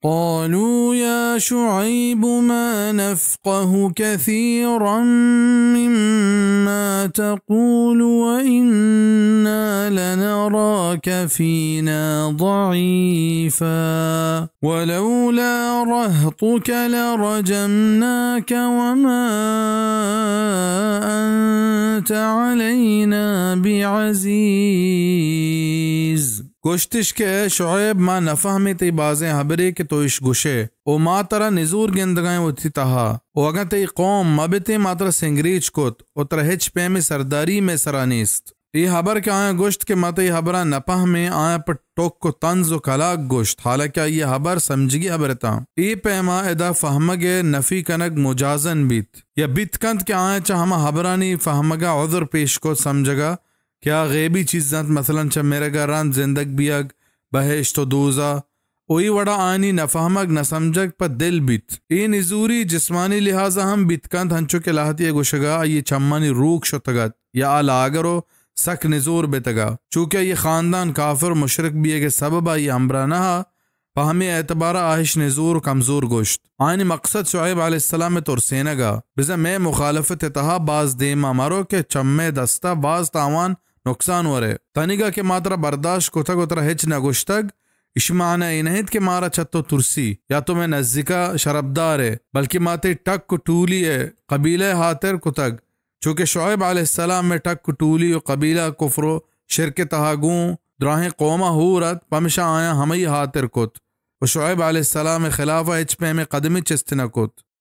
قالوا يا شعيب ما نفقه كثيرا مما تقول وإنا لنراك فينا ضعيفا ولولا رهطك لرجمناك وما أنت علينا بعزيز. گوشتش کہ اے شعیب، ما نفہمیں تئی بازیں ہبرے کہ تو اش گوشے، او ما ترا نزور گندگائیں وتی تہا، او اگاں تئی قوم مہ بتیں ما ترا سنگریچ کت، او ترا ہچ پیمیں سرداری مئے سرا نیست. اے ہبر کہ آیاں گوشت کہ ما تئی ہبراں نپہمیں، آیاں پہ ٹک و طنز و کلاگ گوشت، حالانکہ آئی ہبر سمجھگی ہبر اتاں. اے پیما ادا فہمگ ء نفی کنگ مجازن بیت، یا بیت کنت کہ آیاں چہ ہما ہبرانی فہمگا عذر پیش کت، سمجھگا کہ آ غیبی چیز انت، مثلاً چہ مرگ ء رند زندگ بیگ، بہشت و دوزہ، و اے وڑا آیانی نہ فہمگ، نہ سمجھگ پہ دل بیت. اے نزوری جسمانی لحاظا ہم بیت کنت، ہنچو کہ لہتیء گوشگا آئی چمانی روک شتگ ات یا آ لاگر و سک نزور بیتگا، چوکہ آئی خاندان کافر و مشرک بیگء سببا آئی ہمبراہ نہ ات، پہ ہمے اعتبارا آہش نزور و کمزور گوشت. آیانی مقصد شعیب علیہ السلامء ترسینگا، بزاں مئے مخالفتء تہا باز دیما مرو کہ چہ مئے دستا باز تاوان نقصان ورے. تنیگا کہ ما ترا برداشت کتگ و ترا ہچ نہ گوشتگ، اشی معنی اے نہ انت کہ مارا چہ تو ترسی یا تو مئے نزیکا شرپدارے، بلکہ ما تئی ٹک و ٹولی ء قبیلہ ء ہاتر کتگ، چوکہ شعیب علیہ السلام ء ٹک و ٹولی و قبیلہ کفر و شرک ء تہا گوں دراہیں قوما ہور ات، پمشا آیاں ہمئی ہاتر کت و شعیب علیہ السلام ء خلافا ہچ پیمیں قدمے چست نہ کت.